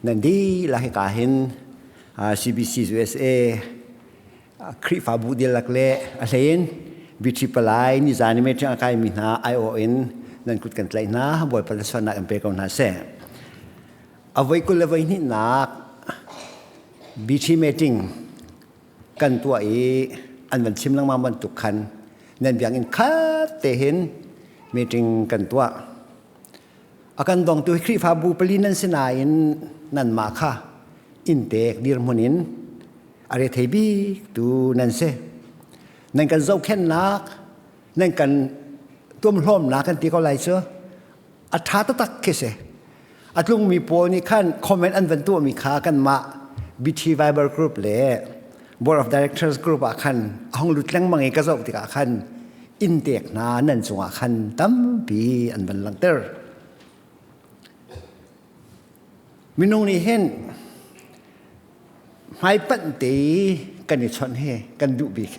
Nan dihlak hika hin CBC USA Khrihfabu dihlak le a hleiin BT palai nizan i meeting a kaimi hna aiawh in nan kut kan tlaih hna. Bawipa thluachuahnak in pe ko hna seh. A voi 20 le voi hnihnak BT meeting kan tuah i an van chim lengmang bantuk khan nan biakinn khat te hin meeting kan tuah. A kan dongtu hi Khrihfabu pali nan si nain nanmah kha inntek dirhmun in a rethei bik tu nan si. Nan kan zohkhenhnak, nan kan tuamhlawmnak kan ti ko lai cu a ṭha taktak khi si. A tlungmi pawl nih khan comment an van tuahmi kha kanmah BT Viber group le Board of Directors group ah khan a hung lut lengmang i ka zoh tikah khan inntek hna nan cungah khan tampi an van langhter. Minung nih hin hmaipanh te kan i chawnh hi kan duh bik.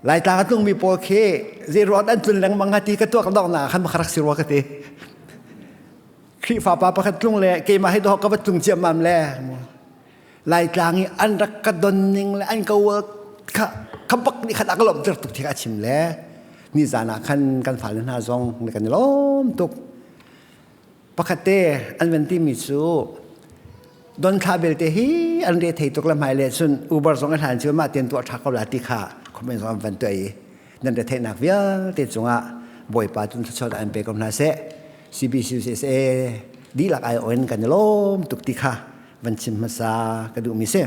Laitlang a tlungmi pawl khi zei ruang an tlun lengmang ha ti ka tuak dok na khan rak si rua ka ti. Khrihfa pa pakhat tlung le keimah hi doh ka va tlung ciammam le Laitlang i an rak ka don ning le an ka kha kha bak nih khan a ka lawmhter tuk thik a chim le nizan ah khan kan fale hna zong kan i lawm tuk. Pakhat te an van timi cu don thla belte hi an re thei tuk le hmai le cun Uber zong a hlan cu mah tian tuah ṭha ko la ti kha comment zong an van tuah i nan retheihnak vialte cungah Bawipa tun thluachuah an pe ko hna seh. CBCUSA dihlak ai in kan i lawm tuk ti kha van chim hmasa ka duhmi si.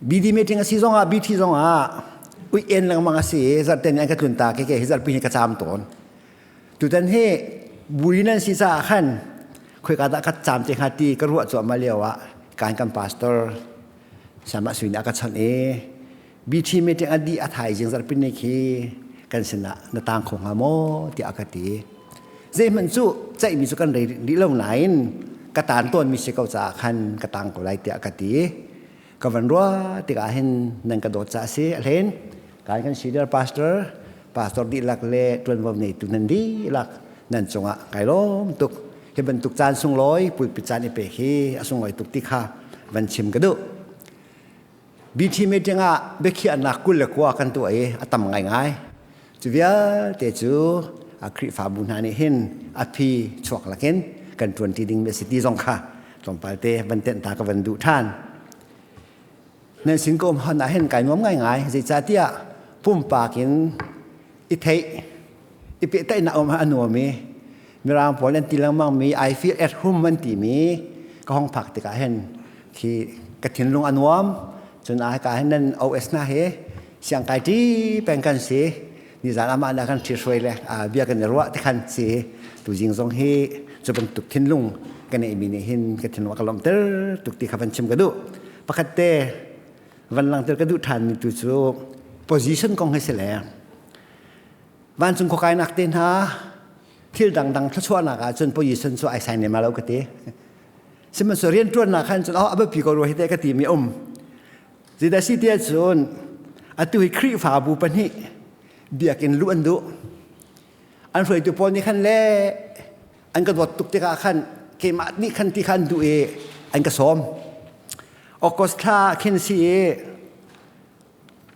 BD meeting a si zongah BT zongah ui en lengmang a si i zarhten an ka tlun ta ke ke hi zarhpi hi ka caam tawn. Tutan hi buri nan si caah khan khoika dah ka caam te hnga ti ka ruah cuahmah lio ah kan kan pastor sama suin a ka chawnh i BT meeting a dih a thaizing zarhpi ni khi kan sinah na tang kho hnga maw tiah a ka ti. Zeihmanh cu ceihmi cu kan rei rih lo nain ka taan tawnmi si ko caah khan ka tang ko lai tiah ka ti. Ka van ruah tikah hin nan ka dawt caah a si. A hlen kan kan senior pastor, pastor dihlak le ṭuanvo neitu nan dihlak nan cungah kai lawm tuk. Hi bantuk caan sunglawi pulpit caan i pek hi a sunglawi tuk ti kha van chim ka duh. BT meeting ah biakhiahnak 29 kan tuah i a tam ngaingai. Cu vialte cu a Khrihfabu hna nih hin a phi chuak lakin kan ṭuanṭi ding mi a si ti zong kha tlawmpal te van tenh ta ka van duh ṭhan. Nan sin ka um hon ah hin kai nuam ngaingai. Zeicahtiah pumpak in i theih i pehtlaihnak um a nuam i Mirang pawl an ti lengmang mi I feel at home an timi ka hong phak tikah hin khi ka thinlung a nuam. Cun a ka hin nan OS na he siang kai ṭi peng kan si. Nizan amah na kan ṭhi hruai le bia kan i ruah ti khan si. Tuzing zong hi cu bantuk thinlung ka neihmi nih hin ka thinlung a ka lawmhter tuk ti kha van chim ka duh. Pakhat te van langhter ka duh ṭhanmi tu cu position kong hi si le Vancung khuakainak te hna thil dangdang thluachuahnak ah cun position cu ai sai ne ma lo ka ti. Sihmanhsehlaw rianṭuannak khan cun oh a biapi ko rua hi te ka ti mi um. Zeidah si tiah cun atu hi Khrihfabu pahnih biakinn luh an duh. An hruaitu pawl nih khan le an ka dawt tuk tikah khan keimah nih khan ti kha an duh i an ka sawm. August thla khin si i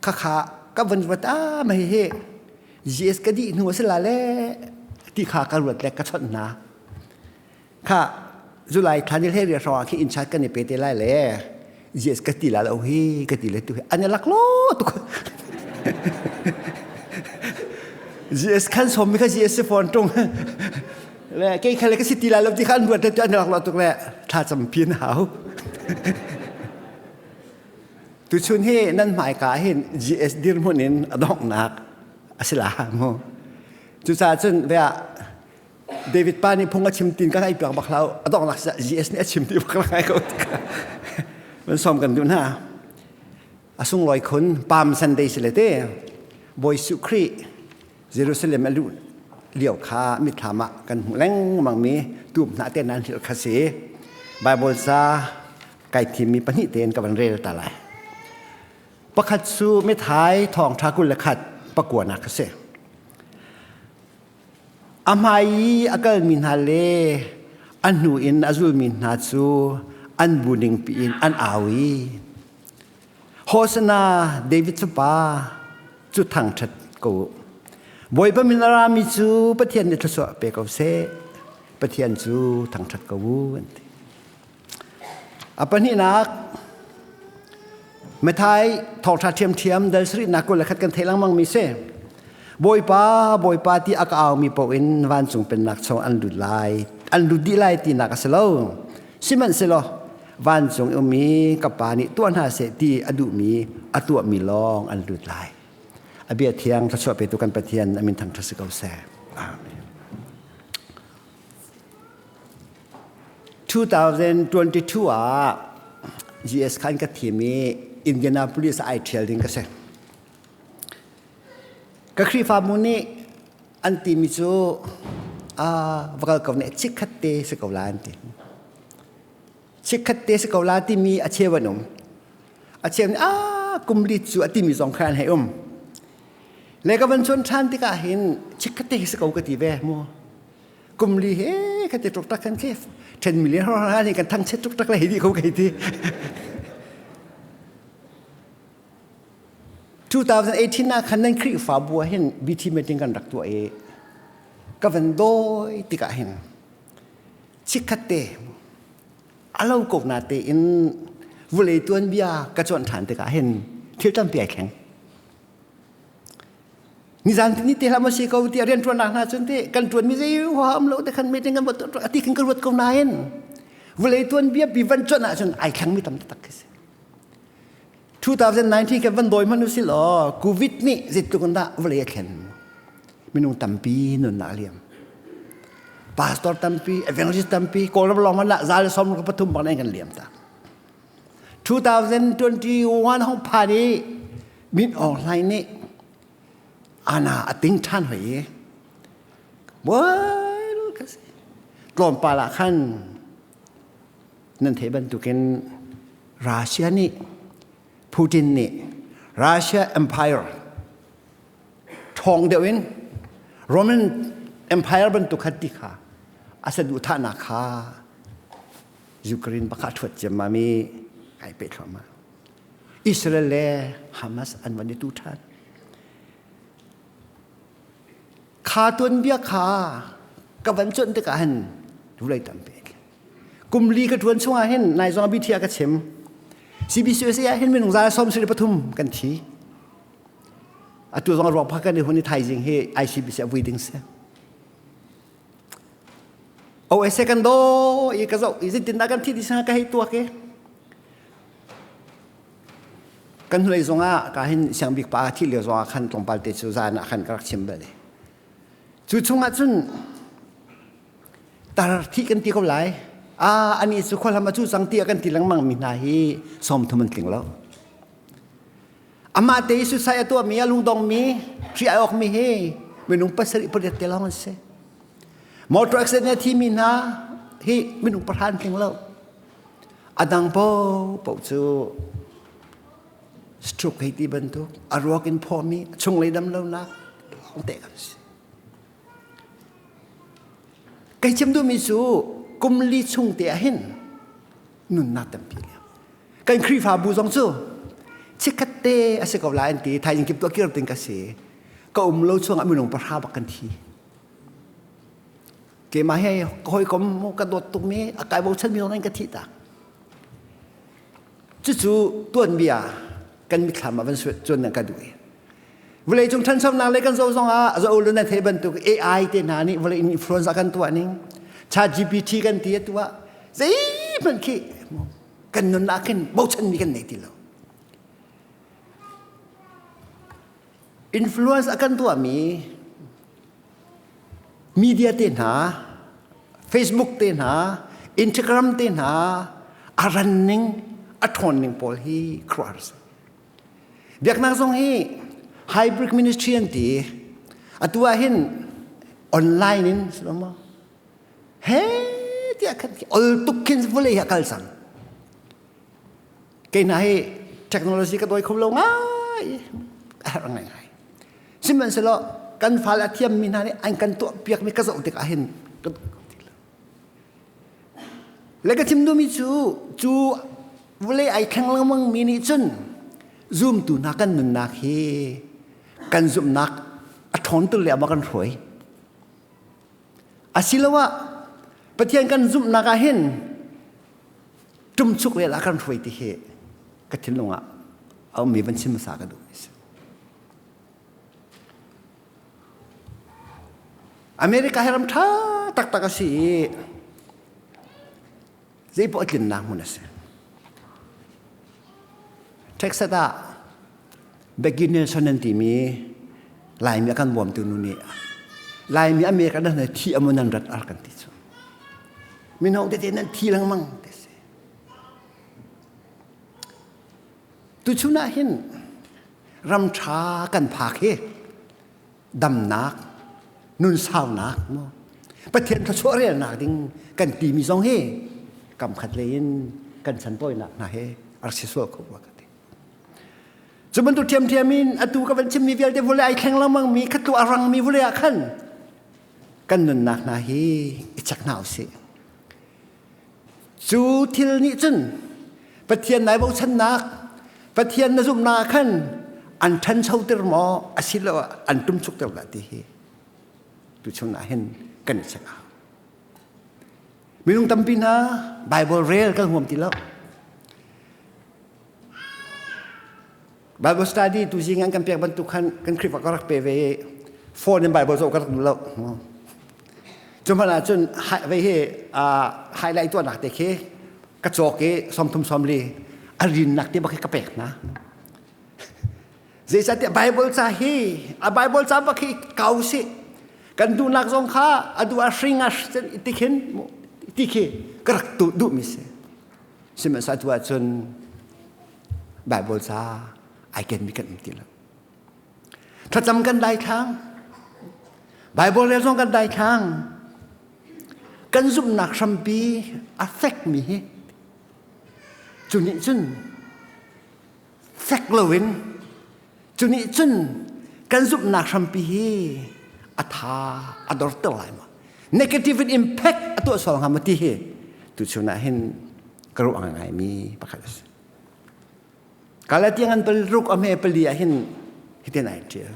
Khakha ka van ruat ah ma hihi GS ka dih hnu a si la le ti kha ka ruat le ka chawnh hna. Kha July thla ni hlei ria hrawng ah khi in chat kan i pe te lai le GS ka ti la lo hi ka ti le tu hi an i lak lo tuk. GS khan som mi kha GS si phone tung le kei kha le ka si ti la lo ti kha an ruat le tu an i lak lo tuk le thla cam pin hau. Tuchun hi nan hmaika hin GS dirhmun in a donghnak a si la mu. Cucaah cun vea David pa nih phung a chim tin ka ngai piak bak hlau a donghnak GS nih a chim ti bak ngai ko man som kan duh hna. A sunglawi khun Palm Sunday si le te Bawi Jesuh Khrih Jerusalem a luh lio kha mitthlam ah kan hmuh lengmang mi tuum hna te nan hlilh kha si. Bible ca kai thimmi pahnih tein ka van rel ta lai. Pakhat cu mithai thawngṭha 21 pakuanak a si. A hmai i a kalmi hna le A hnu in a zulmi hna cu an bu ningpi in an au i Hosanna David fapa cu thangṭhat ko u. Bawipa min a rami cu Pathian nih thluachuah pe ko seh. Pathian cu thangṭhat ko u an ti. A pahnihnak Mathai thawngṭha ṭhiamṭhiam dal sarihnak 21 kan theih lengmang mi si. Bawipa, Bawipa ti a ka aumi paoh in vancung pennak chung an lut lai, an lut dih lai tinak a si lo. Sihmanhsehlaw vancung i ummi ka Pa nih tuah hna seh ti a duhmi a tuahmi lawng an lut lai. A bia thiang thluachuah petu kan Pathian a min thangṭhat si ko seh. Amen. 2022 ah GS khan ka thim i Indianapolis ai ṭhial ding ka si. Ka Khrihfabu nih an timi cu ah va kal ko ne chikkhat te si ko la an ti. Chikkhat te si ko la timi a cheu an um. A cheu nih ah kum li cu a timi zong kha an hei um. Le ka van chuan ṭhan tikah hin chikkhat te si ko ka ti ve mu. Kum li he ka ti tuk tak kan khi 10 million ha ni kan thang chet tuk tak le hi di ko kai ti. 2018 ah khan nan Khrihfabu ah hin BT meeting kan rak tuah i ka van dawi tikah hin chikkhat te a lo ko na te in vulei tuanbia ka cuan ṭhan tikah hin thil tampi ai thleng. Nizan ni te hlah maw si ko ti rian ṭuannak hna cun te kan ṭuan mi zei huam lo te khan meeting kan ati khin ka ruat ko nain vulei tuanbia bi van cuan ahcun ai thleng mi tam taktak khi si. 2019 kan van dawi hmanh usih law COVID nih zeitluk in dah vawlei a thlen minung tampi nunnak a liam pastor tampi evangelist tampi kawlram lawng hmanh ah zal som ka pathum bang kan liam ta 2021 hong phan i Min Aung Hlaing nih ana a ting ṭhan hoi i buai ka si tlawmpal ah khan Nan theih bantukin Russia nih Putin nih Russia Empire ṭhawng deuh in Roman Empire bantuk kha ti kha a saduhthahnak kha Ukraine bak a ṭhuat ciammam i ai peh thluahmah. Israel le Hamas an van i tu ṭhan. Kha tuanbia kha ka van cuanh tikah hin vulei tampi Kum li ka ṭuan chungah hin nai zong BT ah ka chim. CBCUSA ah hin minung za 73 kan thi. Atu zong ruak phak kan i hun i thaizing hi ICBC a vui ding si. OSA kan do i ka zoh i zeitin dah kan thi di sa ka hei tuak i kan hnulei zongah ka hin siangbik pa thi lio zongah khan tlawmpal te cu zan ah khan ka rak chim bal i cu chungah cun Tar thi kan ti ko lai. Ah, ani cu khualham a cu cang tiah kan ti lengmang mi hna hi 30 an tling lo. Amah te i suicide a tuahmi, a lungdongmi, hri ai awkmi hi minung pasarih pariat te lawng an si. Motor accident a thimi hna hi minung pahra an tling lo. A dang paohpaoh cu stroke hei ti bantuk, a ruak in phawmi, chunglei damlonak lawng te kan si. Kai chim duhmi cu kum li chung te ah hin nunnak tampi liam. Kan Khrihfabu zong cu chikkhat te a si ko lai an ti thaizing kip tuah kir ting ka si. Ka um lo chung ah minung pahra bak kan thi. Keimah he ka hawikom ka dawt tukmi a kai bochan mi zong in ka thi tak. Cucu tuanbia kan mitthlam ah van cuan nan ka duh i Vawleicung ṭhanchonak le kan zoh zongah zo lu na thei bantuk AI te hna nih vawlei in influence a kan tuah ning ChatGPT kan ti a tuah zeihmanh khi kan nunnak khin bochanmi kan nei ti lo influence a kan tuahmi media te hna Facebook te hna Instagram te hna a ran ning a ṭhawn ning pawl hi khuaruahhar a si Biaknak zong hi hybrid ministry an ti. Atu ah hin online in maw he tiah khan ol tuk khin vawlei hi a kal cang. Kei hna hi technology ka dawi kho lo ngai a herh ngai ngai. Sihmanhsehlaw kan fale a thiammi hna nih an kan tuah piakmi ka zoh tikah hin ka dawi kho ti lo. Le ka chim duhmi cu cu vawlei ai thleng lengmang mi nih cun zumtu hna kan nunnak hi kan zumhnak a ṭhawn tu le ama kan hruai. Asiloah Pathian kan zumhnak ah hin ṭumchuk lel ah kan hruai ti hi ka thinlung ah a ummi van chim hmasa ka duh. America hi ram ṭha taktak a si i zeipoh a tlinnak hmun a si. Texas ah Becky Nelson an timi Laimi a kan bawmtu nu nih Laimi America nan thi amu nan rat ar kan ti cu. Mino tete nan thi lengmang ti si. Tuchun ah hin ram ṭha kan phak hi damnak nun saunak mu Pathian thluachuah relnak ding kan timi zong hi kam khat lei in kan chantawinak hna he a si sual kho rua ka ti. Cu bantuk ṭhiamṭhiam in atu ka van chimmi vialte vawlei ai thleng lengmang mi khatlu a rangmi vawlei ah khan kan nunnak hna hi i check hna usih. Cu thil nih cun Pathian nai bochannak, Pathian na zumhnak ah khan an ṭhanchoter maw asiloah an ṭumchukter dah ti hi tuchun ah hin kan i check a hau. Minung tampi hna Bible rel kan huam ti lo. Bible study tu zing an kan pek bantuk khan kan Khrihfa ka rak pe ve i phone in Bible zoh ka rak duh lo. Cu hmanh ah cun ve hi highlight tuahnak te khi ka cawk i sawmthum sawmli a rinnak te bak hi ka pek hna. Zeicahtiah Bible ca hi a Bible ca bak hi kau si kan duhnak zong kha a duh a hring a ti khin ti khi ka rak duh mi si. Sihmanhsehlaw tu ahcun Bible ca ai kenmi kan um ti lo. Thlacam kan daithlang. Bible rel zong kan daithlang. Kan zumhnak hrampi a fekmi hi cu nih cun fek loin cu nih cun kan zumhnak hrampi hi a tha a dorter lai ma negative impact a tuah sual hnga ma ti hi tuchun ah hin ka ruah ngaimi pakhat a si. Galatian an palruk a hme pali ah hin hitin ai ṭial.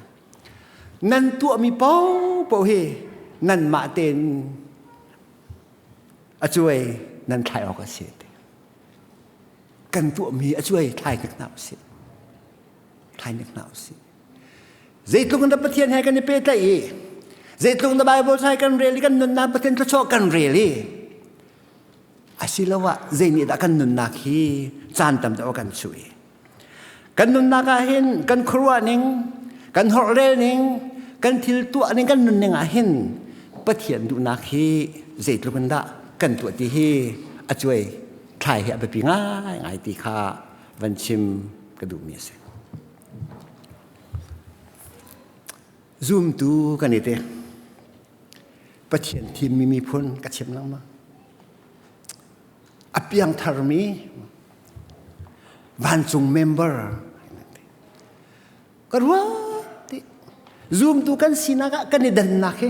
Nan tuahmi paohpaoh hi nanmah tein a cuai nan thlai awk a si. Kan tuahmi a cuai thlai hnik hna usih. Thlai hnik hna usih. Zeitluk in dah Pathian he kan i pehtlaih i zeitluk in dah Bible he kan rel i kan nunnak Pathian thluachuah kan rel i asiloah zei nih dah kan nunnak hi caan tam deuh a kan chuh i kan nunnak ah hin kan khuaruah ning kan horhrel ning kan thil tuah ning kan nunning ah hin Pathian duhnak hi zeitluk in dah kan tuah ti hi a cuai thlai hi a biapi ngaingai ti kha van chim ka duhmi a si. Zumtu kan i te. Pathian thimmi miphun ka chim lengmang. A piangtharmi vancung member ka ruat ti zumtu kan sinak ah kan i dannak hi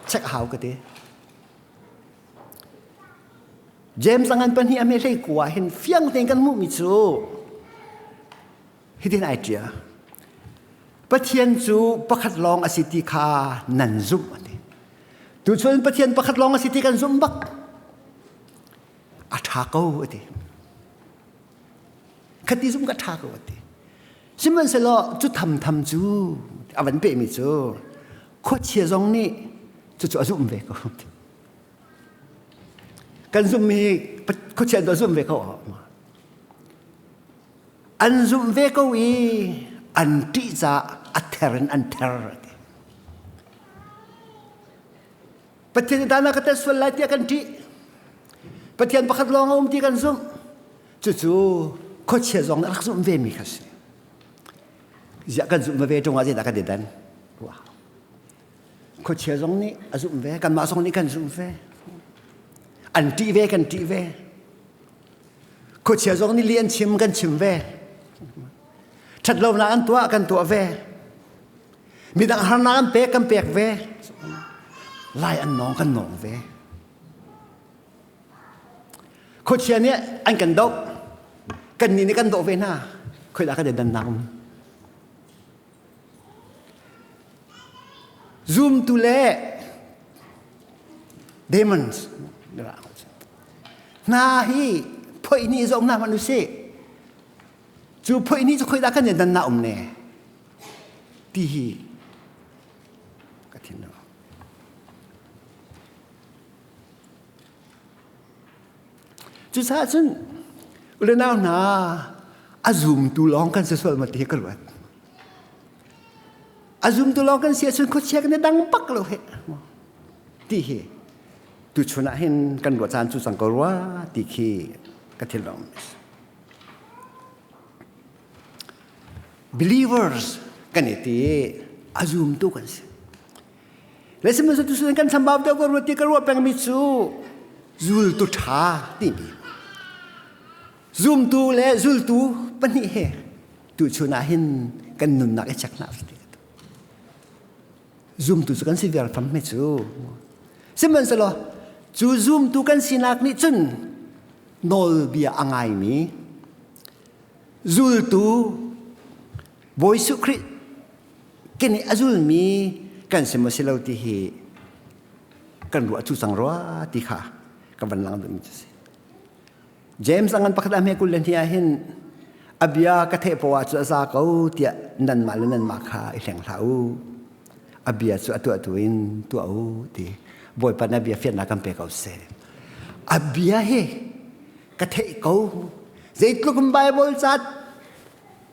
check hau ka ti. James angan pahnih a me hlei kua hin fiang tein kan hmuhmi cu Hitin ai ṭial. Pathian cu pakhat lawng a si ti kha nan zumh a ti. Tuchun Pathian pakhat lawng a si ti kan zumh bak. A ṭha ko a ti. Khati zumh ka ṭha ko a ti. Sihmanhsehlaw cu thamtham cu a van pehmi cu khuachia zong nih cucu a zumh ve ko. Kan zumhmi khuachia an zumh ve ko. An zumh ve ko i an ṭih caah a ther in an ther a ti. Pathian nih dana ka tel sual lai tiah kan ṭih. Pathian pakhat lawng a um ti kan zumh. Cucu khuachia zong nih a rak zumh vemi kha si. Ziah kan zumh ve ṭung ah zeidah kan i dan? Khuachia zong nih a zumh ve, kanmah zong nih kan zumh ve. An ṭih ve, kan ṭih ve. Khuachia zong nih li an chim kan chim ve. Ṭhatlonak an tuah kan tuah ve. Midang harnak an pek kan pek ve. Lai an nawng kan nawng ve. Khuachia nih an kan doh. Kannih nih kan doh ve hna. Khoi dah kan i dannak um? Zumtu le demons hna hi phoih ni zong hna hmanh usih. Cu phoih ni cu khoi dah kan i dannak um ne? Ti hi ka thin Cucaah cun ulenau hna a zumtu lawng kan si sual ma ti hi ka ruat. A zumtu lawng kan si ahcun khuachia kan i dang bak lo he ti hi tuchun ah hin kan ruah caan cu cang ko rua ti khi ka thil lawng. Believers kan i ti a zumtu kan si. Le sihmanhsehlaw tusun kan chambau deuh ko rua ti ka ruah pengmi cu zultu ṭha timi zumtu le zultu pahnih he tuchun ah hin kan nunnak i check hna usih zumtu cu kan si viar fam hme cu sihmanhsehlaw cu zumtu kan sinak nih cun nawlbia a ngaimi zultu Bawi Jesuh Khrih kini a zulmi kan si maw si lo ti hi kan ruah cu cang rua ti kha ka van lang duhmi cu si. James a ngan pakhat a hme kul le hnih ah hin a bia ka theih poah cu a za ko tiah nanmah le nanmah kha i hleng hlah u. A bia cu a tuah tu in tuah u ti Bawipa na bia fiannak kan pe ko seh. A bia hi ka theih ko. Zeitluk in Bible ca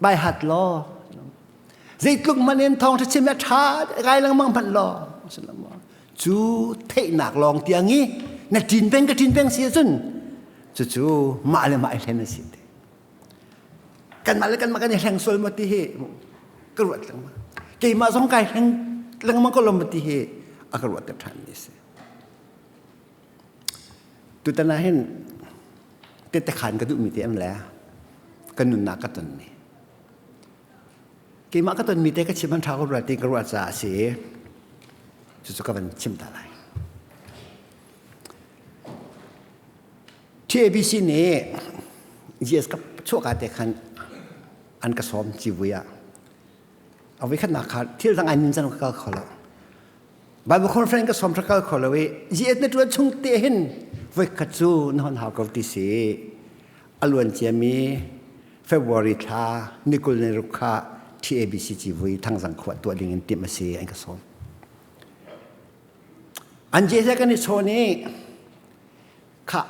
bai hat law zeitluk man in thawngṭha chim a ṭha kai lengmang hmanh law cu theihnak lawng tiang i na ṭin peng ka ṭin peng si ahcun cucu mah le mah i hlen a si te kanmah le kanmah kan i hleng sual maw ti hi ka ruat lengmang keimah zong kai hleng lengmang ko lo maw ti hi a ka ruat ṭhan mi si tutan ah hin tette khan ka duhmi te am le ka nunnak ka tonmi keimah ka tonmi te ka chim an ṭha ko rua ti ka ruah caah a si cucu ka van chim ta lai TABC nih GS ka chuahka te khan an ka sawm civui ah a voi khatnak kha thil dang ai nin cang ka kal kho lo Bible conference ka sawm kal kho lo i GS na ṭuan chung te hin voi khat cu na hon hau ko ti si a luan ciami February thla ni 20 ni ruk kha TABC civui Thangzang khua tuah ding in timh a si an ka sawm. An je he kan i chawn i kha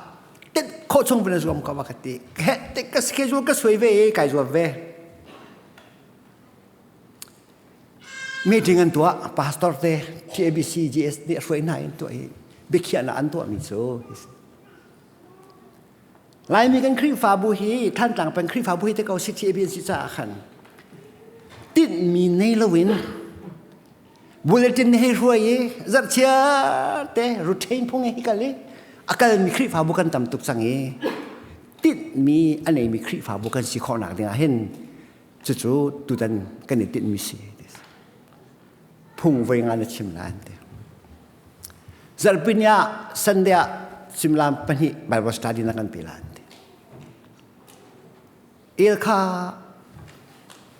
tet khawh chung van zuam ko ka ti. He te ka schedule ka suai ve i kai zuam ve. Meeting an tuah pastor te TABC GS nih hruai hna in tuah i biakhiahnak an tuahmi cu Laimi kan Khrihfabu hi Thantlang peng Khrihfabu hi te ko CTAB an si caah khan tinhmi nei loin bulletin hei hruai i zarhchia te routine phung hi kal i a kalmi Khrihfabu kan tam tuk cang i tinhmi a neimi Khrihfabu kan si khawhnak ding ah hin cucu tutan kan i tinhmi si phung voi nga na chim la an ti Zarhpini ah Sunday ah suimilam pahnih Bible study na kan pe la an ti. El kha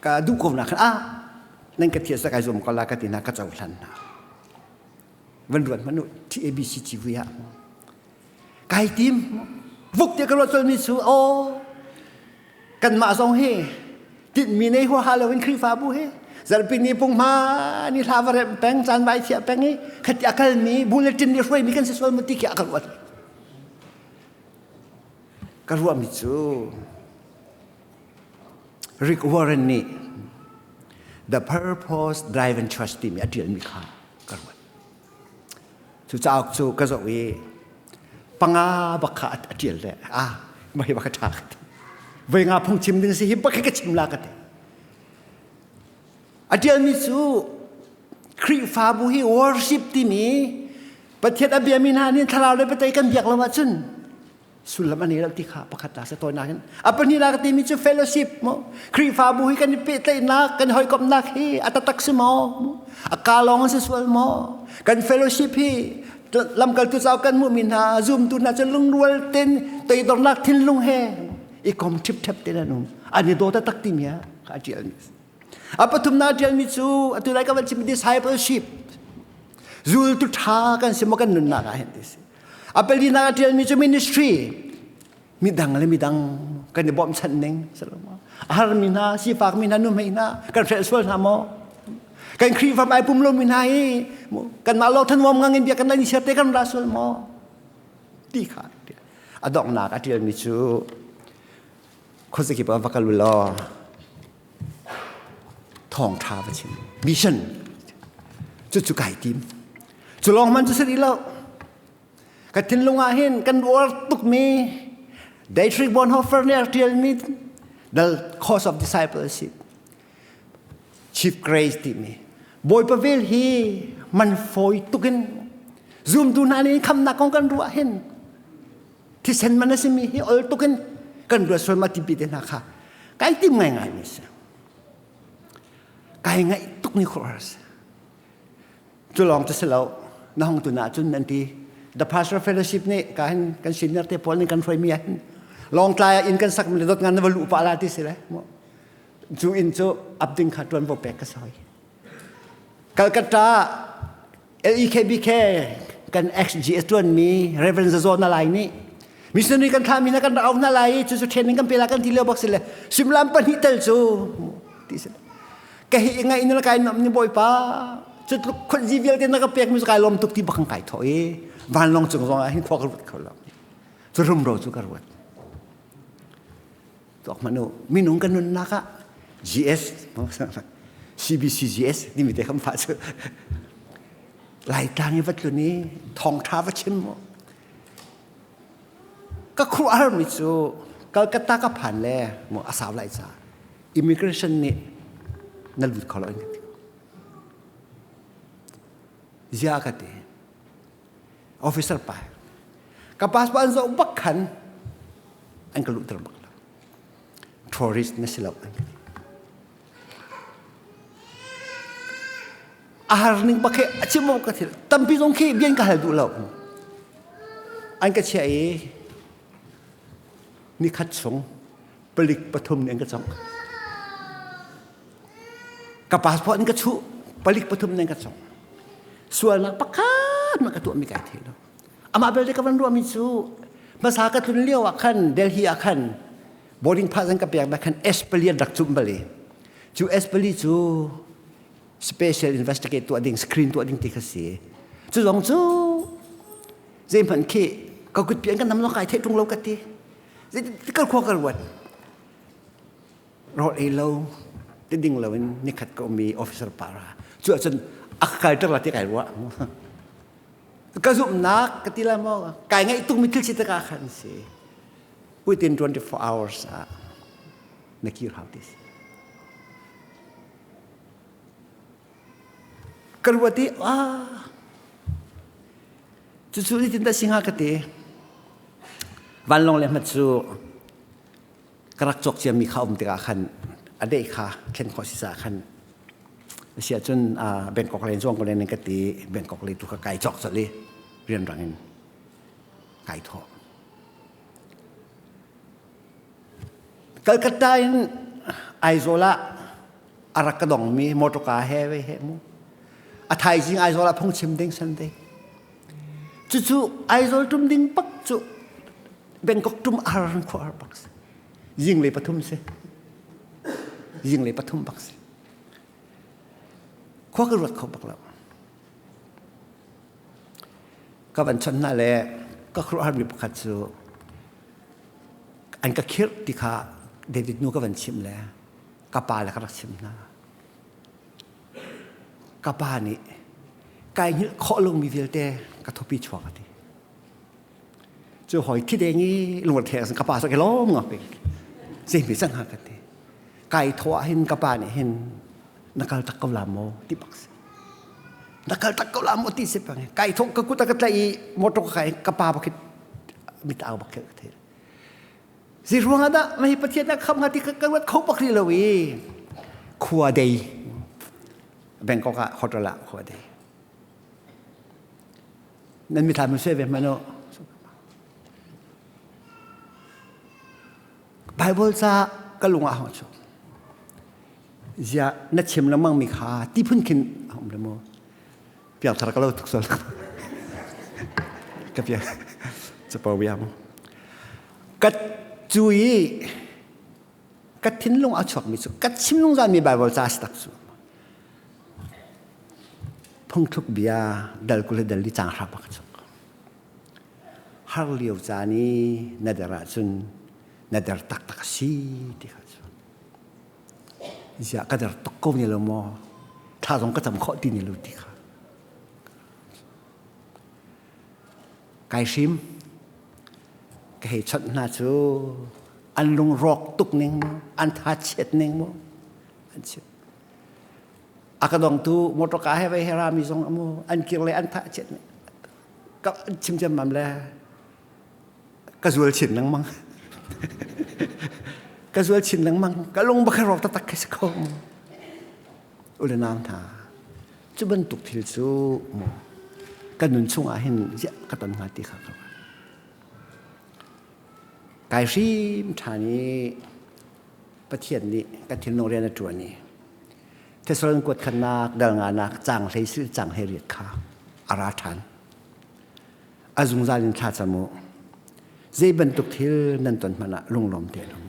ka duh ko na khan ah nan ka thiasa kai zum ko la ka ti na ka cohlan na. Van ruat hmanh u TABC TV ah kai tim vuk te ka ruat colmi cu aw kanmah zong hi tinhmi nei huaha loin Khrihfabu hi zarhpi ni punghma ni hla va remh peng caan vai thiah peng i khati a kalmi bulletin nih hruaimi kan si sual mu ti khi a ka ruat ka ruahmi cu Rick Warren nih The Purpose Driven Church timi a ṭialmi kha ka ruat Cu cauk cu ka zoh i panga bak kha a ṭial le ah mah hi bak a ṭha ka ti. Voi nga phungchim ding si hi bak hi ka chim la ka ti. A ṭialmi cu Khrihfabu hi worship timi Pathian a biami hna nih thlarau le biatai kan biak lo ahcun sullam a nei lo ti kha pakhat ta se tawinak in a pahnihnak timi cu fellowship mo Khrihfabu hi kan i pehtlaihnak kan hawikomhnak hi a tatak si maw a ka lawng si sual maw kan fellowship hi Lamkaltu cauk kan hmuhmi hna zumtu hna cu lungrual ten toidornak thinlung he i kom ṭhipṭhep ten an um. An i daw taktak timi ah a ṭialmi. A pathumnak a ṭialmi cu atu lai ka van chimmi discipleship zultu ṭha kan si maw kan nunnak ah hin ti si. A palinak a ṭialmi cu ministry midang le midang kan i bawmhchanh ning a harmi hna sifakmi hna nuhmei hna kan hrelh sual hna maw kan Khrihfa ai pum lomi hna hi kanmah lo thanuam ngang in bia kan lai siar te kan ra sual maw ti kha a donghnak a ṭialmi cu khuazakip ah va kal u law thawngṭha va chim mission cucu kai tim cu lawng man cu si rih lo Ka thinlung ah hin kan uar tukmi Dietrich Bonhoeffer nih a ṭialmi The Course of Discipleship Chief Grace timi Bawipa vel hi man fawi tukin zumtu hna nih khamnak kong kan ruah hin thisen man a simi hi ol tukin kan ruat sual ma tipi te hna kha kai tim ngaingai mi si kai ngaih tuk ni khur si Cu lawng cu si lo, na hong tun ahcun nan ti. The Pastor Fellowship nih ka hin kan senior te pawl nih kan hruaimi ah hin Lawngtlai ah inn kan sak mi dot ngan na va luh pah la ti si le. Cu inn cu up ding kha tuanvo pek ka soi. Calcutta LEKBK kan XGS tuanmi Reverend Zazo na lai nih missionary kan thlami na kan rak au hna lai cu cu training kan pe la kan ti lio bak si le simlam pahnih tel cu ti si ka hi ngai in kai nom ni bawipa cu tluk khonzi vialte na ka pek mi kai lom tuk ti bak kai tho i vanlong cung zong ah hin khua ka ruat kho lo cu rumro cu ka ruat tuak manu minung kan nunnak ah GS CBCGS timi te kham fa cu Laitlang i va tlun i thawngtha va chim mu ka khuar mi cu Calcutta ka phan le mu asau lai ca immigration nih na lut kho lo in ka ti zia ka ti officer pa ka passport an zoh bak khan an ka luhter bak lo tourist na si lo an ka ti a har ning bak he a chim ka thil tampi zong khi bian ka hal duh lo an ka chia i nikhat chung palik pathum nih an ka congh. Ka passport in ka chuh, palik pathum nih an ka congh. Sualnak pakhat ma ka tuahmi kai thei lo. Amah belte ka van ruahmi cu hmasa ka tlun lio ah khan Delhi ah khan boarding pass an ka pek bak khan S pali an rak cumh bal i cu S pali cu special investigate tuah ding screen tuah ding ti kha si. Cu zong cu zeihmanh khi ka kut pian ka nam lo kai theih ṭung lo ka ti. Zeitin khua ka ruat. Rawl ei lo, ti ding lo in nikhat ka um i officer para. Cu ahcun a ka kalter la ti kai ruah. Ka zumhnak ka ti la maw kai ngaih tukmi thil si taka khan si. Within 24 hours ah na kir hau ti si. Ka ruat i ah cucu zeitin dah si hnga ka ti. Vanlawng le hmat cu ka rak cawk ciami kha um tikah khan a deh kha thlen khawh si caah khan a si ahcun Bangkok lei zuang ko len ka ti Bangkok lei tu kha kai cawk colh i rianrang in kai thawh. Calcutta in Aizawl ah a rak ka dongmi motorka he ve he mu a thaizing Aizawl ah phungchim ding Sunday Cucu Aizawl tum ding bak cu Bangkok tum ar khua har bak si. Zinglei pathum si. Zinglei pathum bak si. Khua ka ruat kho bak lo. Ka van chon hna le ka khuaruahharmi pakhat cu an ka khirh ti kha David nu ka van chimh le ka pa le ka rak chimh hna. Ka pa nih kai hngilh khawh lomi vialte ka thupi chuak a ti. Cu hoi thi deng i lungre the ka pa sa ke lom nga pe. Zei mi cang ha ka ti. Kai tho ah hin ka pa nih hin na kal tak ko la maw ti bak si. Na kal tak ko la maw ti si pang. Kai tho ka kut ka tlai i motor ka kai ka pa bak mit au bak ka the. Zei ruangah dah mah hi Pathian a kham hnga ti ka ruat kho bak rih lo i khua dei Bangkok ah hotel ah khua dei. Nan mithlam mu suai ve hmanh u. Bible ca ka lung ah hong chuak. Zia na chim lengmang mi kha ti phun khin a um le mu. Piangthar ka lo tuk sual. Ka piang capo bia mu. Ka cu i ka thinlung a chuakmi cu ka chim lungzal mi Bible ca si tak cu. Phungthluk bia dal kul le dal li cang hra bak chuak. Har lio caan i na der ahcun na der taktak a si ti kha cu. Ziah ka der tuk ko ne lo maw? Thla zong ka cam khawh ti ne lo ti kha. Kai hrim ka hei chawnh hna cu an lungrawk tuk ning maw an tha chiat ning maw an chim. A ka dongtu motor ka he vai he rami zong amu an kir le an tha chiat ning ka chim cem mam le ka zual chin lengmang ka zual chin lengmang ka lung bak rawk taktak khi si ko ule nang hna cu bantuk thil cu mu ka nun chungah hin ziah ka ton hnga ti kha ka kai hrim ṭhan i Pathian nih ka thinlung rian a ṭuan i Thessalon kuat khatnak dal nganak cang hlei sil cang hlei riat kha a ra ṭhan. A zungzal in thla cam u. Zei bantuk thil nan ton hmanh ah lunglawm te um.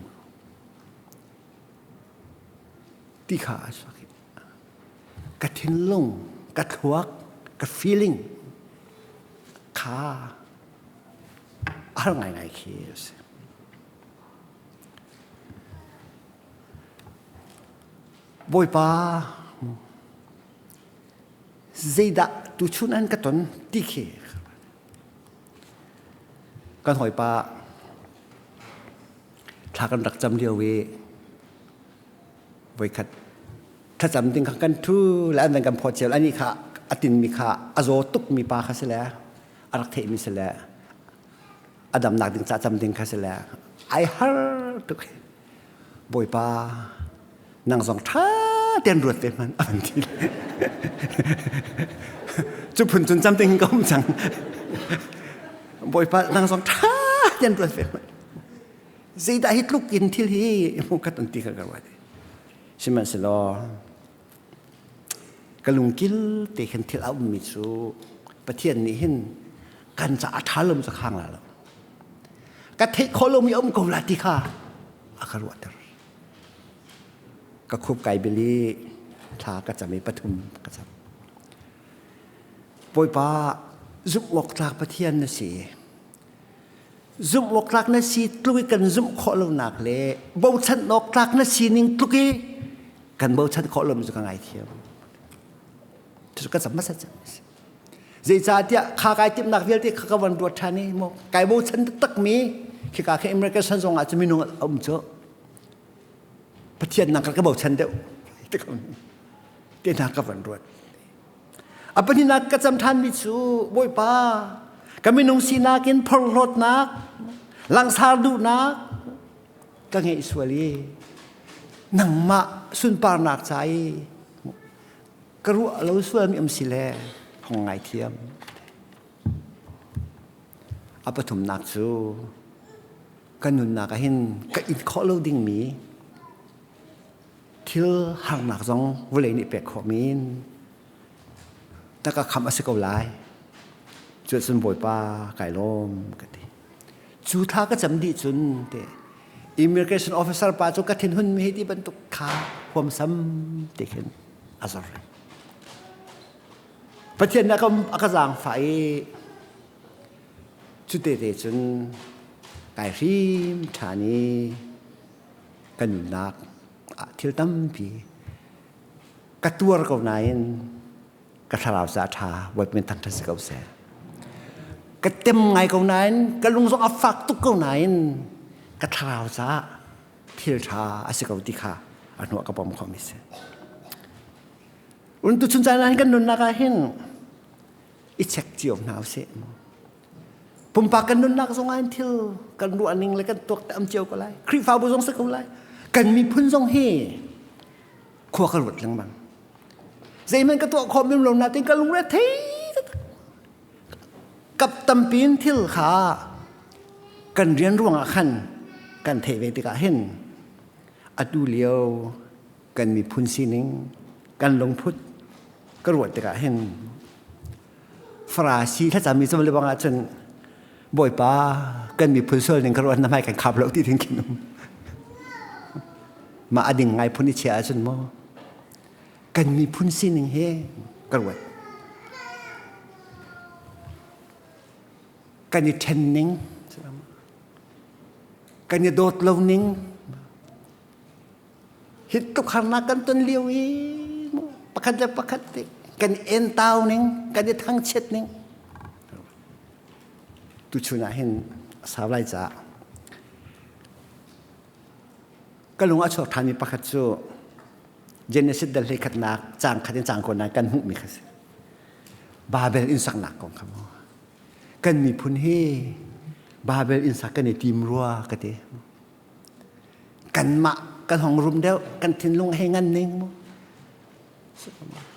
Ti kha a chuak. Ka thinlung, ka thluak, ka feeling kha a har ngaingai khi a si. Bawipa, zeidah tuchun an ka ton ti khi kan hawipa thla kan rak cam lio i voikhat thlacam ding kha kan thu le an van kan phawt cio ani kha a tin mi kha a zaw tuk mi pa kha si le a rak theih mi si le a damnak ding ca cam ding kha si le ai har tuk Bawipa nang zong ṭha tein ruat te hmanh a van ti cu phun cun cam ding ka um cang Bawipa nang zong ṭha tein ruat ve hmanh zeidah hi tluk in thil hi mu ka ton ti kha ka ruat sihmanhsehlaw ka lungkil te khan thil a ummi cu Pathian nih hin kan ca a ṭha lo cu khang la lo ka theih khawh lomi a um ko la ti kha a ka ruahter ka khup kai bil i thla ka cam i pathum ka cam Bawipa zumh awk tlak Pathian na si zumh awk tlak na si tluk i kan zumh khawh lonak le bochan awk tlak na sining tluk i kan bochan khawh lomi cu ka ngaithiam cu ka cam hmasa cem zeicahtiah kha kai timhnak vialte kha ka van ruat ṭhan i maw kai bochan taktakmi khika kha American san zong ah cu minung a um cu Pathian nang ka bochan deuh te hna ka van ruat a pahnihnak ka cam ṭhanmi cu Bawipa ka minung sinak in phorhlawtnak langsar duhnak ka ngeih sual i nangmah sunparnak ca i ka ruah lo sualmi um si le hong ngaithiam a pathumnak cu ka nunnak ah hin ka in khawh lo dingmi thil harnak zong vawlei nih pek khawh min na ka khamh a si ko lai cu cun bawipa kai lawm ka ti cu thla ka cam dih cun te immigration officer pa cu ka thinhun mi ti bantuk kha huamsam te khin a zor Pathian nih a ka zaangfah i cu te te cun kai hrim ṭhan i ka nunnak ah thil tampi ka tuar ko nain ka thlarau ca ṭha Bawipa min thangṭhat si ko seh. Ka tem ngai ko nain ka lung zong a fak tuk ko nain ka thlarau caah thil ṭha a si ko ti kha a hnuah ka pom khomi si. Un tu chun caan ah kan nunnak ah hin i check cio hna usih. Pumpak kan nunnak zong ah thil kan ruah ning le kan tuak te am cio ko lai. Khrihfabu zong si ko lai. Kan miphun zong hi khua ka ruat lengmang. Zeihmanh ka tuah khawh mem lo nain ka lungre thei. Kap tampi in thil kha kan rian ruangah khan kan theih ve tikah hin atu lio kan miphun sining kan lungput ka ruat tikah hin Farasi thlacammi cu le bang ahcun Bawipa kan miphun sual ning ka ruat na hmai kan khap lo ti ding khin um. Mah a ding ngai phun i chia ahcun maw kan miphun sining he ka ruat. Kan i ṭhen ning, kan i dawt lo ning, hi tluk harnak kan ton lio i pakhat le pakhat te kan entau ning kan i thangchiat ning tuchun ah hin sau lai caah ka lung a chuak ṭhanmi pakhat cu Genesis dal hlei khatnak caang khat in caang kawnnak kan hmuhmi kha si Babel inn saknak kong kha mu kan miphun hi Babel inn sak kan i tim rua ka ti Kanmah kan hong rum deuh, kan thinlung hei ngan ning mu.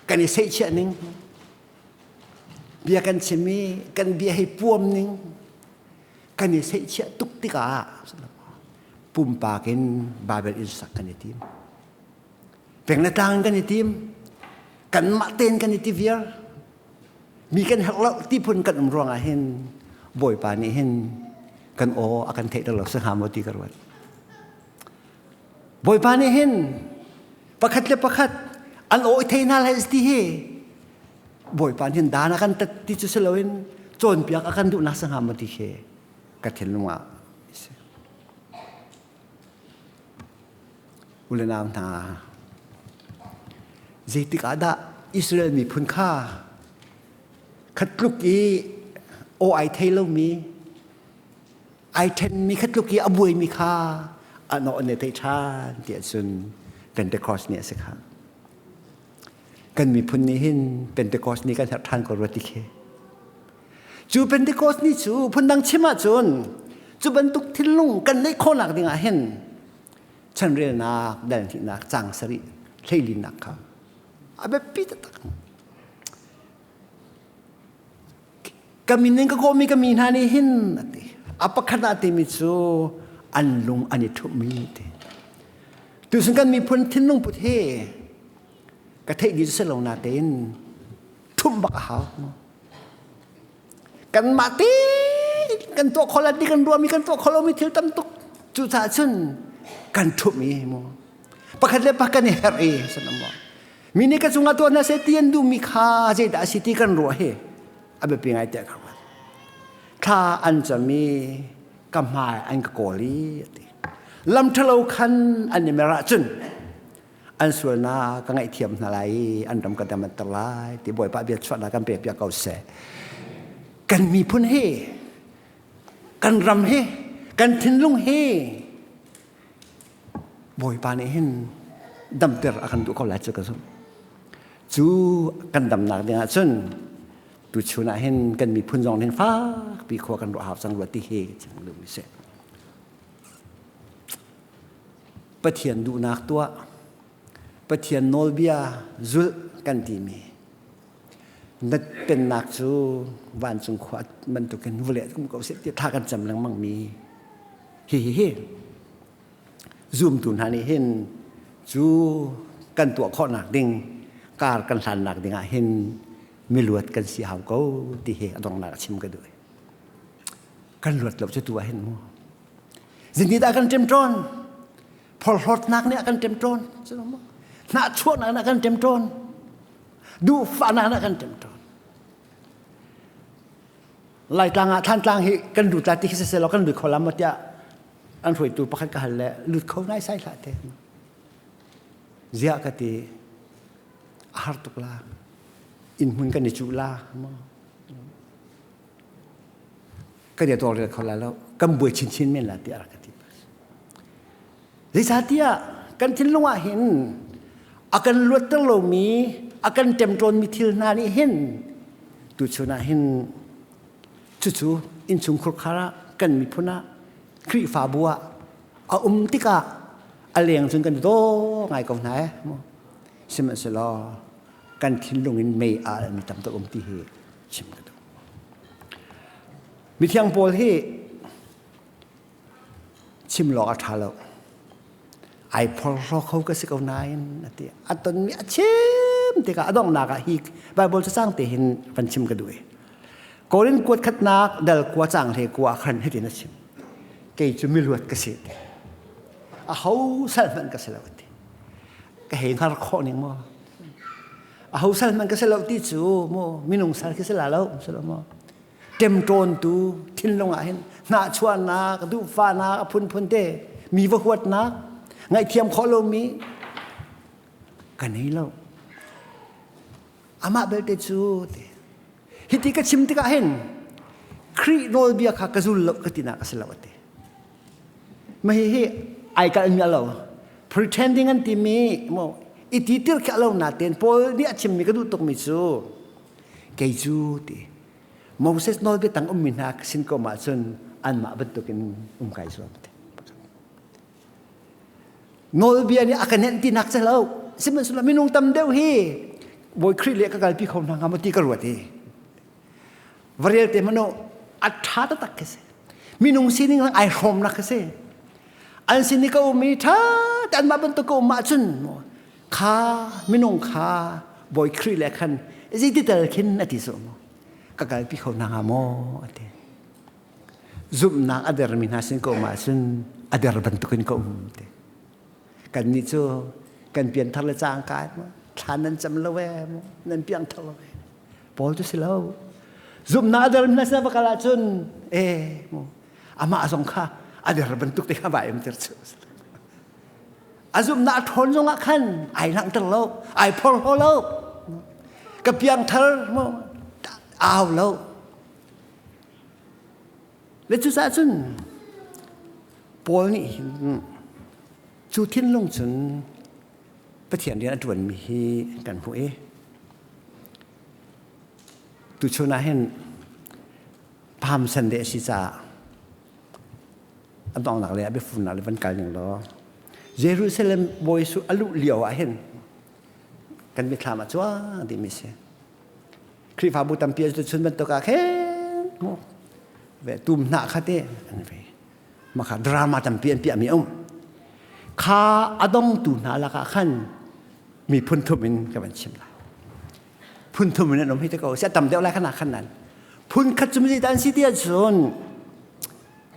Kan i seihchiah ning. Bia kan chim i kan bia hei puam ning. Kan i seihchiah tuk tikah pumpak in Babel inn sak kan i tim. Peng le tlang kan i tim. Kanmah tein kan i ti viar. Mi kan herh lo ti phun kan um ruangah hin Bawipa nih hin kan aw a kan theihter lo si hnga maw ti ka ruat. Bawipa nih hin pakhat le pakhat an aw i thei hna lai ti hi Bawipa nih hin dan a kan tat ti cu si loin cawnpiak a kan duhnak si hnga maw ti khi ka thinlung ah si. U le nau hna, zeitik ah dah Israel miphun kha khat tluk i aw ai thei lomi, ai ṭhenmi khat tluk i a buaimi kha an aw an i theih ṭhan ti ahcun Pentecost ni a si kha. Kan miphun nih hin Pentecost ni kan herh ṭhan ko rua ti khi. Cu Pentecost ni cu phundang chim ahcun cu bantuk thinlung kan neih khawhnak ding ah hin chanrelnak dalhnihnak cang sarih hleilinak kha a biapi taktak. Ka min in ka kawhmi ka mi hna nih hin a ti. A pakhat ah timi cu an lung an i ṭhumhmi ti. Tucun kan miphun thinlung put hi ka theih dih si lo natein ṭhumh bak a hau. Kanmah te kan tuah khawh ti kan ruahmi kan tuah khawh lomi thil tam tuk. Cucaah cun kan ṭhumh i mu. Pakhat le pakhat kan i herh i sanam Mi nih ka cungah tuah hna seh ti an duhmi kha zeidah a si ti kan ruah hi a biapi ngai tiah ka ruat. Thla an cam i ka hmai an ka kawl i a ti. Lam ṭhalo khan an i mer ahcun an sualnak ka ngaihthiam hna lai i an ram ka damanter lai ti Bawipa bia chuahnak kan pek piak ko seh. Kan miphun hi, kan ram hi, kan thinlung hi Bawipa nih hin damter a kan duh ko lai cu ka zumh. Cu kan damnak ding ah cun tuchun ah hin kan miphun zong hin fakpi khua kan ruah hau cang rua ti hi chim duhmi si. Pathian duhnak tuah, Pathian nawlbia zulh kan timi na pennak cu vancung khua bantukin vawlei um ko seh ti thla kan cam lengmang mi hi hi hi zumtu hna nih hin cu kan tuah khawhnak ding kar kan hlannak ding ah hin miluat kan si hau ko ti hi a donghnak a chim ka duh kan luat lo cu tu ah hin mu Zingni dah kan ṭemṭawn? Phorhlawtnak nih a kan ṭemṭawn. Hnahchuahnak nih a kan ṭemṭawn. Duhfahnak nih a kan ṭemṭawn. Laitlang ah Thantlang hi kan lut la ti khi siselaw kan lut kho la maw tiah an hruaitu pakhat ka hal le lut kho nai sai hlah te. Ziah ka ti a har tuk la. Inn hmun kan i cuh la. Kan i tawlrel kho lai lo kan buai chinchin men lai tiah a rak ka ti zeicahtiah kan thinlung ah hin a kan luatter lomi a kan ṭemṭawnmi thil hna nih hin tuchun ah hin cucu innchungkhur khar ah kan miphun ah Khrihfabu ah a um tikah a leng cun kan daw ngai ko hna eh sihmanhsehlaw kan thinlung in mei a almi tam tuk um ti hi chim ka duh. Mithiang Paul hi chim lawng a ṭha lo. Ai phorhlaw kho ka si ko nain a ti. A tonmi a chim tikah a donghnak ah hi Bible cacang te hin van chim ka duh i. Korin kuat khatnak dal kua cang hle kua khan hitin a chim. Kei cu miluat ka si ti. A ho sal hmanh ka si lo ti. Ka hei hngar khawh ning maw? A ho sal hmanh ka si lo ti cu mu minung sal khi si la lo si lo maw? Ṭemṭawntu thinlung ah hin hnahchuahnak, duhfahnak a phunphun te, mi va huatnak, ngaihthiam khawh lomi ka nei lo. Amah belte cu ti. Hiti ka chim tikah hin Khrih nawlbia kha ka zul lo ka tinak a si lo a ti. Mah hihi ai kalhmi a lo. Pretending an timi mo i ti tir khi a lo natein Paul nih a chimmi ka duh tukmi cu kei cu ti Moses nawlbia tang ummi hna sin ko ah cun anmah bantukin um kai zuam ti. Nawlbia nih a ka nenh tinak cu lo. Sihmanhsehlaw minung tam deuh hi Bawi Khrih le ka kalpi kho hna hnga maw ti ka ruat i va rel te hmanh u a ṭha taktak khi si. Minung sining lang ai hrawmnak khi si. An sin i ka um i ṭha te anmah bantuk ka um ahcun kha minung kha Bawi Khrih le khan zeiti tal khin a ti cu maw ka kalpi kho hna hnga maw a ti. Zumhnak a dermi hna sin ka um ahcun a der bantukin ka um ti. Kannih cu kan pianthar le cangka in thla nan cam lo ee nan piangthar lo ee. Paul cu si lo. Zumhnak a dermi hna sin va kal ahcun ee amah zong kha a der bantuk te kha vai um tir cu. A zumhnak a ṭhawn zongah khan ai langhter lo, ai phorhlaw lo. Ka piangthar au lo. Le cucaah cun Paul nih hin cu thinlung cun Pathian rian a ṭuanmi hi kan hmuh i tuchun ah hin Palm Sunday a si caah a donghnak le a biafurnak le van kal ning law Jerusalem Bawi Jesuh a luh lio ah hin kan mitthlam ah cuang dihmi si. Khrihfabu tampi an chun bantuk ah khin mu ve tum hna kha te an ve maka drama tampi an piah mi um kha adong tu hna lakah khan mi phun thum in ka van chim lai phun thum in an um hi te ko sia tam deuh lai khana khan nan phun khat cum zi dan si ti cun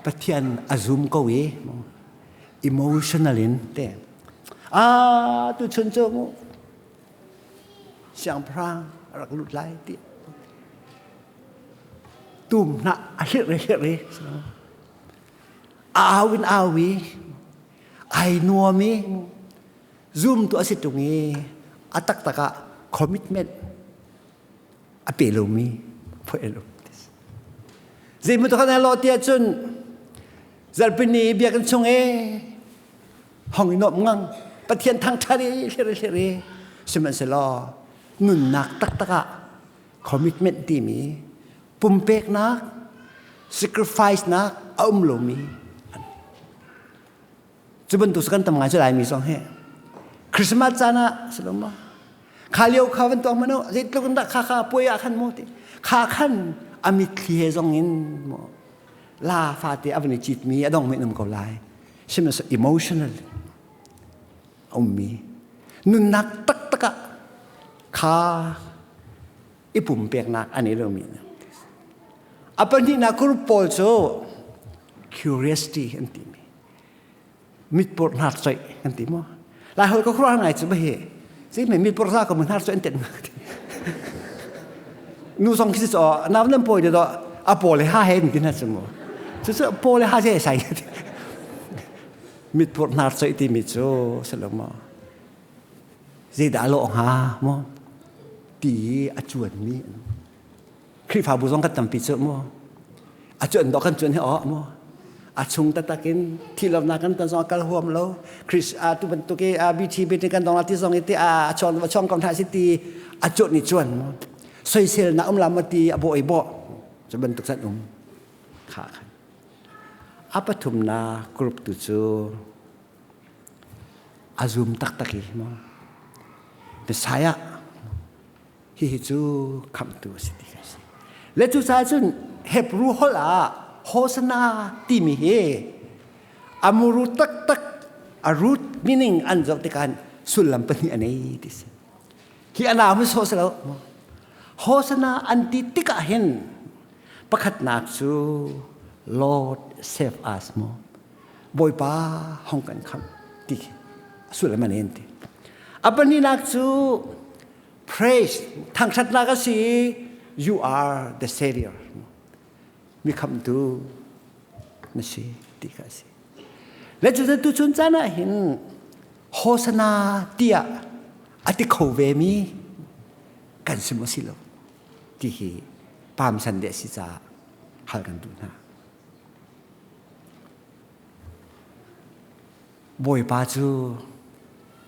Pathian a zum ko i emotional in te a tu chun cu mu Siangpahrang a rak lut lai ti tum hnah a hlirh i hlirh i a au in au i ai nuam i zum tu a si tung i a taktak ah commitment a pe lomi phoih lo zeimaw kan lo tiah cun zarhpini biakinn chung e hong i nuam ngang Pathian thangṭhat i hlir hlir i sihmanhsehlaw nunnak taktak ah commitment timi pumpeknak sacrifice nak a um lomi cu bantuk kan tam ngai cu Laimi zong hi Christmas caan ah si lo maw kha lio kha van tuak mano zeitluk in dah kha kha puai ah khan maw ti kha khan a mitthli he zong in maw la fate a van i citmi a dong men um ko lai sihmanhsehlaw emotional a ummi nunnak taktak ah kha i pumpeknak an i lomi a pahnihnak group pawl cu curiosity an timi mitpur hnar coih kan ti maw lai hol ka khuruah ngai cu bahi si me mitpur za ko hnar coih an tet nu song khi cho nam nan poi de do a paw le ha he tin na chu mu chu chu paw le ha je sai mitpur hnar coih timi cu salo maw zeidah lawh hnga maw ti a cuanmi Khrihfabu zong kan tampi cu mu a cuan dawh kan cuan hi aw mu a chung taktak in thi lonak kan ton zong a kal huam lo Chris a tu bantuk i a BT BT kan dong ti zong i ti a chuang a chuang ko hna si ti a cuan ni cuan mu soisel na um la ma ti a bo i bo cu bantuk san um kha khan a pathumnak group tu cu a zum taktak i mu Messiah hihi cu khamhtu a si ti kan si. Le cucaah cun Hebrew holh ah Hosanna timi hi amuru taktak a root meaning an zoh tikah sullam pahnih a nei ti si. Hi a naam sawh si lo. Hosanna an ti tikah hin pakhatnak cu Lord save us mu. Bawipa hong kan khamh ti khi sullam an en ti. A pahnihnak cu praise thangṭhatnak a si you are the savior mi khamhtu na si ti kha a si. Le cu tu chun caan ah hin Hosanna tiah a ti kho ve mi kan si maw si lo ti hi Palm Sunday a si caah hal kan duh hna. Bawipa cu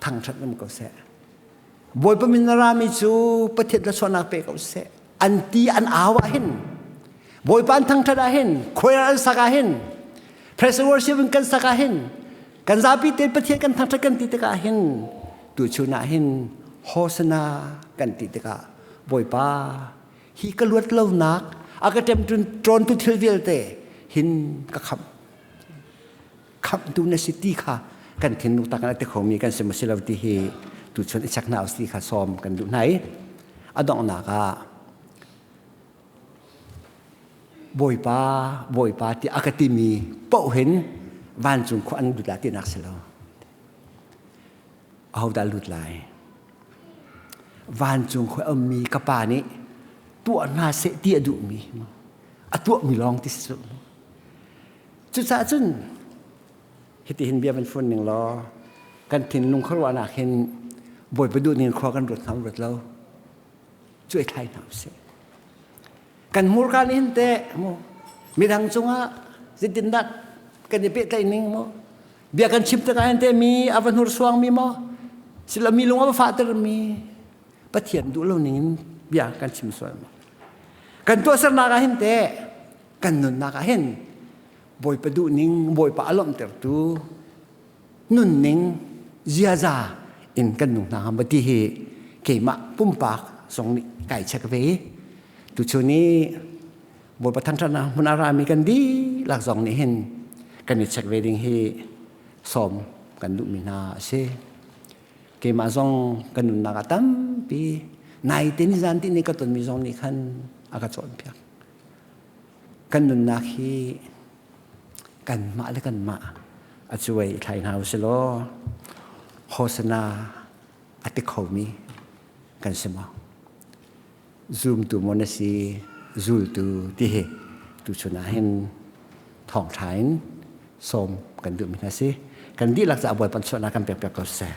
thangṭhat um ko seh. Bawipa min a rami cu Pathian thluachuahnak pe ko seh. An ti an au ah hin Bawipa an thangṭhat ah hin choir an sak ah hin praise and worship in kan sak ah hin kan zapi te Pathian kan thangṭhat kan ti tikah hin tuchun ah hin Hosanna kan ti tikah Bawipa hi ka luat lonak a ka ṭemṭun ṭawntu thil vialte hin ka khamh khamhtu na si ti kha kan thinlung tak in a ti khomi kan si maw si lo ti hi tuchun i check hna usih kha sawm kan duh hna i a donghnak ah Bawipa Bawipa ti a ka timi paoh hin vancung khua an lut lai tinak si lo ahodah lut lai vancung khua ummi ka pa nih tuah hna seh ti a duhmi a tuahmi lawng ti si Cucaah cun hitihin bia van fun ning law kan thinlung khuaruahnak hin Bawipa duh ning khua kan ruat hna ruat lo cu ai thlai hna usih. Kan hmurka nih hin teh mu midang cungah zeitindah kan i pehtlaih ning mu bia kan chim tikah hin teh mi a va hnursuang mi maw sila mi lung a va fahter mi Pathian duh lo ning in bia kan chim sual maw kan tuahsernak ah hin teh kan nunnak ah hin Bawipa duhning Bawipa a lawmhtertu nunning ziaza in kan nung hna hnga ti hi keimah pumpak zong nih kai check ve i tuchun i Bawipa thangṭhatnak hmun a rami kan dihlak zong nih hin kan i check ve ding hi sawm kan duhmi hna a si. Keimah zong kan nunnak ah tampi naite ni zan ti ni ka tonmi zong nih khan a ka cawnpiak. Kan nunnak hi kanmah le kanmah a cuai i thlai hna usih law Hosanna a ti khomi kan si maw? Zumtu maw na si, zultu ti hi tuchun ah hin thawngṭha in sawm kan duhmi hna si. Kan dihlak caah Bawipa suahnak kan pekpiak ko seh.